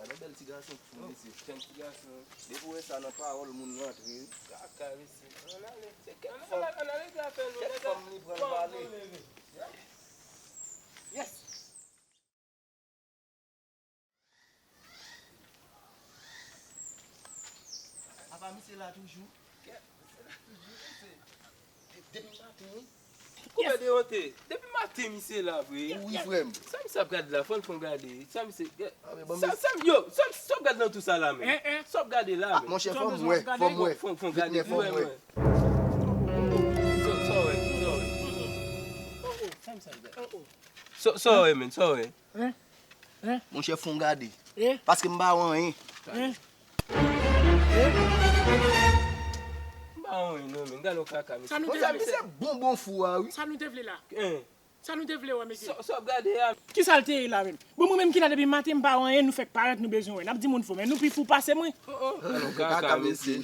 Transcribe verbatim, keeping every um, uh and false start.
Yon bèl ti gason k fou, mesye. Jan ti gason. Depi w wè sa nan pawòl, moun rantre. Kaka, mesye. Ann ale. Se kèk fanm. Ann ale, ann ale, zafè nou. Kèk fanm li pran l pale. Yes! Apa misye la toujou? Kèt, misye la toujou, mesye. De-, depi maten, wi. Koupe de honte. Depi maten, misye la, vre. Wi, frè m. Sa misye ap gade la, fò n fè yon gade. Sa misye, sa, sa, yo, sa, sa w ap gade nan tou sa la, men? Sa w ap gade la, men? Monchè, fò m wè, fò m wè. Fò, fò n gade, fò m wè. Sa, sa w wè, sa w wè. Sa misye ap gade? Sa, sa w wè, men, sa w wè. Monchè, fò n gade. Paske m pa wè anyen. M pa wè anyen, non, men. Gade yon kaka, mesye. Sa nou te vle, mesye, bonbon fou a, wi. Sa nou te vle la? Sa nou te vle wè, mesye? Sa, sa w ap gade a? Kisa l te ye la, menm? Bon, mwen menm ki la depi maten, m pa wè anyen, nou fèk parèt, nou bezwen wè. N ap di moun fou, men nou pi fou pase mwen. Oh, oh. Gade yon kaka, mesye.